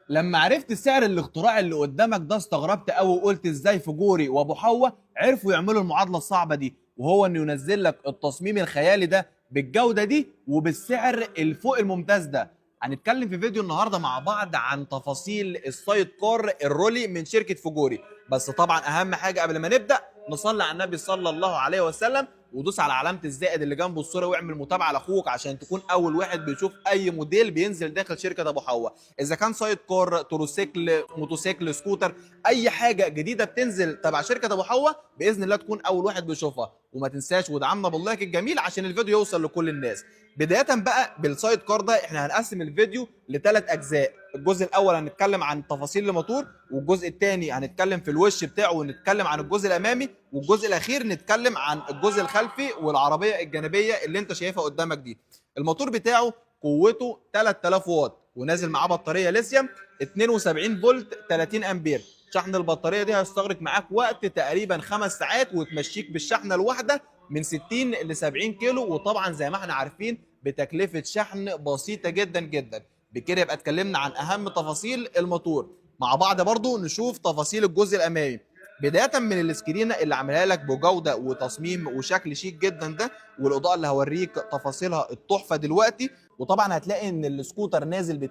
لما عرفت سعر الاختراع اللي قدامك ده استغربت قوي وقلت ازاي فجوري وابو حوا عرفوا يعملوا المعادلة الصعبة دي، وهو انه ينزل لك التصميم الخيالي ده بالجودة دي وبالسعر الفوق الممتاز ده. هنتكلم في فيديو النهارده مع بعض عن تفاصيل السايد كار الرولي من شركة فوجوري. بس طبعا اهم حاجة قبل ما نبدا نصلي على النبي صلى الله عليه وسلم، ودوس على علامة الزائد اللي جنبه الصورة واعمل متابعه لاخوك عشان تكون اول واحد بيشوف اي موديل بينزل داخل شركة ابو حوا، اذا كان side car، تروسيكل، موتوسيكل، سكوتر، اي حاجة جديدة بتنزل تبع شركة ابو حوا باذن الله تكون اول واحد بيشوفها. وما تنساش ودعمنا بال like الجميل عشان الفيديو يوصل لكل الناس. بداية بقى بال side car ده احنا هنقسم الفيديو لثلاث اجزاء. الجزء الاول هنتكلم عن تفاصيل الموتور، والجزء الثاني هنتكلم في الوش بتاعه ونتكلم عن الجزء الامامي، والجزء الاخير نتكلم عن الجزء الخلفي والعربية الجانبية اللي انت شايفها قدامك دي. الموتور بتاعه قوته 3000 واط ونازل معاه بطارية ليثيوم 72 فولت 30 امبير. شحن البطارية دي هيستغرق معاك وقت تقريبا 5 ساعات وتمشيك بالشحنه الواحدة من 60 ل 70 كيلو، وطبعا زي ما احنا عارفين بتكلفه شحن بسيطة جدا جدا. بكده يبقى اتكلمنا عن اهم تفاصيل الموتور. مع بعض برضو نشوف تفاصيل الجزء الامامي، بداية من السكرينه اللي عاملها لك بجوده وتصميم وشكل شيك جدا ده، والاضاءة اللي هوريك تفاصيلها التحفة دلوقتي. وطبعا هتلاقي ان السكوتر نازل ب